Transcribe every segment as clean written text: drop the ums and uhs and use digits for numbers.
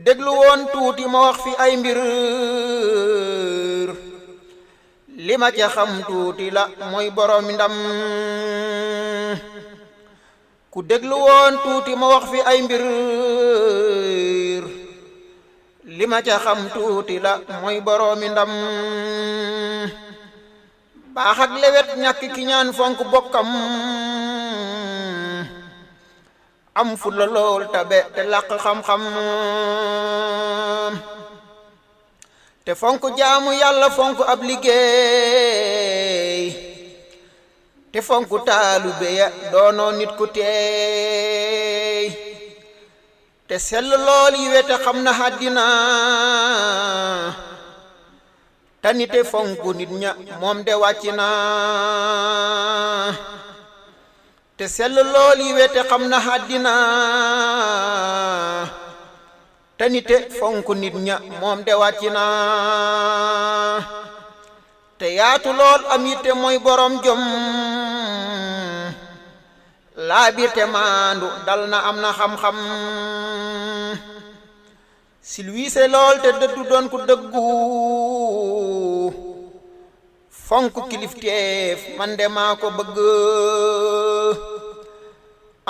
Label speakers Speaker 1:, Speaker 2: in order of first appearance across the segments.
Speaker 1: déglu woon tuuti ma wax fi ay mbir li ma ca xam tuuti la mooy boromi ndam ku déglu woon tuuti ma wax fi ay mbir li ma ca xam tuuti la mooy boromi ndam baax ak lewet ñàkk ki ñaan fonk bokkam am fu la lool tabe te làq xam-xam te fonk jaamu yàlla fonk ab liggéey te fonk taalube ya doonoo nit ku teey te sell lool yi wete xam na àddina tanite fonk nit ña moom de wàcc na te sell lool yi wete xam na àddina tanite fonk nit ña moom de wàcc na te yaatu lool am yitte mooy borom jom laa biir te maandu dal na am na xam-xam silwiise lool te dëddu doon ku dëggu fonk kilifteef man de maa ko bëgg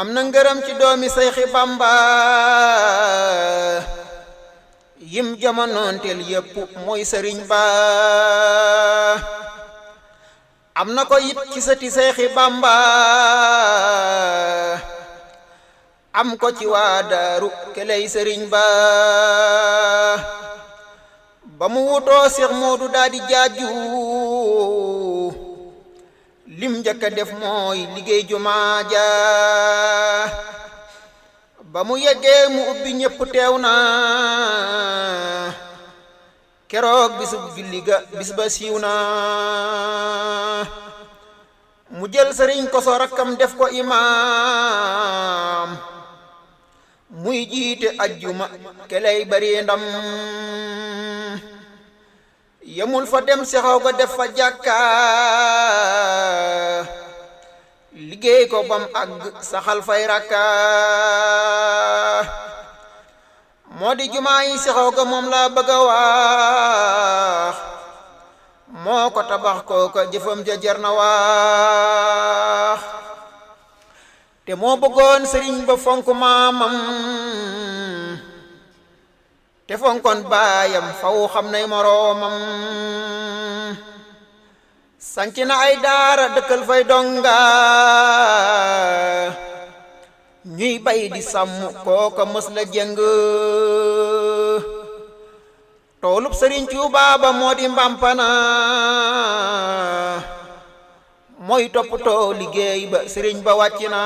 Speaker 1: am na ngërëm ci doomi Seyxi Bamba yim jamonoonteel yépp mooy sëriñ ba am na ko it ci sëti Seyxi Bamba am ko ci waa Daaru keley sëriñ ba ba mu wutoo Seex Moodu daa di jaaju lim njëkk a def mooy liggéey jumaa ja ba mu yeggee mu ubbi ñépp teew na keroog bisub julli ga bis ba siiw na mu jël sëriñ Koso rakkam def ko imaam muy jiite ajjuma keley bari ndam yemul fa dem sexaw ga def fa jàkka liggéey ko bam àgg saxal fay rakka moo di jumaa yi sexaw ga moom laa bëgg a wax moo ko tabax kooka jëfam ja jar na wax te moo bëggoon sëriñ ba fonk maamam te fonkoon baayam faw xam nay moroomam sanc na ay daara dëkkal fay donga ñuy bay di sàmm kooka mës la jëng toolub sëriñ Tuubaa ba moo di Mbampana mooy toppatoo liggéey ba sëriñ ba wàcc na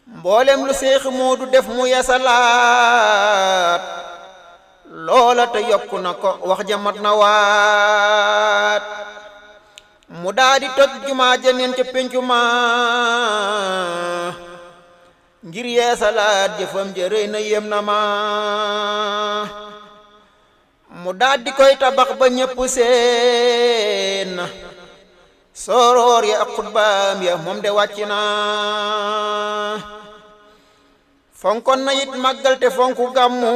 Speaker 1: mboolem lu Seex Moodu def mu yasalaat loola te yokku na ko wax ja mat na waat mu daadi toj jumaa ja neen ca péncu ma ngir yeesalaat jëfam ja rëy na yem na ma mu daadi koy tabax ba ñépp seen sooroor ya ak xutbaam ya moom de wàcc na fonkon na it màggal te fonku gàmmu